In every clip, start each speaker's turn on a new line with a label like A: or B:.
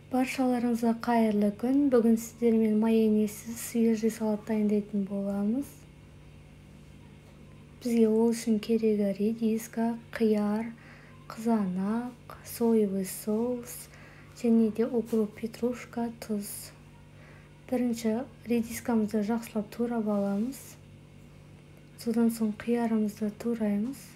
A: Баршаларыңызға қайырлы күн. Бүгін сіздермен майонезсіз свежий салат дайындайтын боламыз. Бізге ол үшін керегі редиска, қияр, қызанақ, соевый соус және де укроп, петрушка, тұз. Бірінші редискамызды жақсылап турап аламыз. Содан соң қиярымызды тураймыз.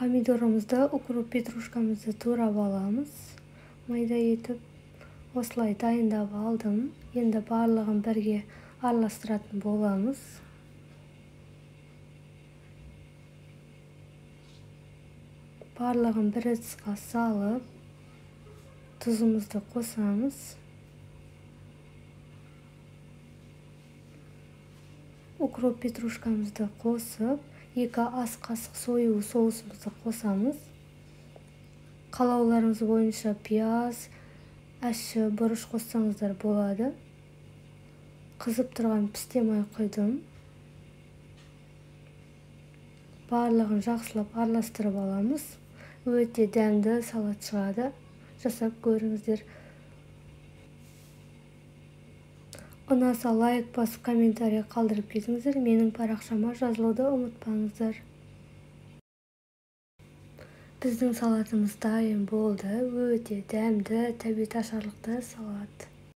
A: Помидорымызды, укроп, петрушкамызды турап аламыз. Майда етіп осылай дайындап алдым. Енді барлығын бірге араластыратын боламыз. Барлығын бір ыдысқа салып, тұзымызды қосамыз. Укроп, петрушкамызды қосып, 2 ас қасық соевый соусымызды қосамыз. Қалауларыңыз бойынша пияз, ащы бұрыш қоссаңыздар болады. Қызып тұрған пісте май құйдым. Барлығын жақсылап араластырып аламыз. Өте дәмді салат шығады. Жасап көріңіздер. Ұнаса лайк басып, комментарий қалдырып кетіңіздер. Менің парақшама жазылуды ұмытпаңыздар. Біздің салатымыз дайын болды. Өте дәмді, тәбет ашарлықты салат.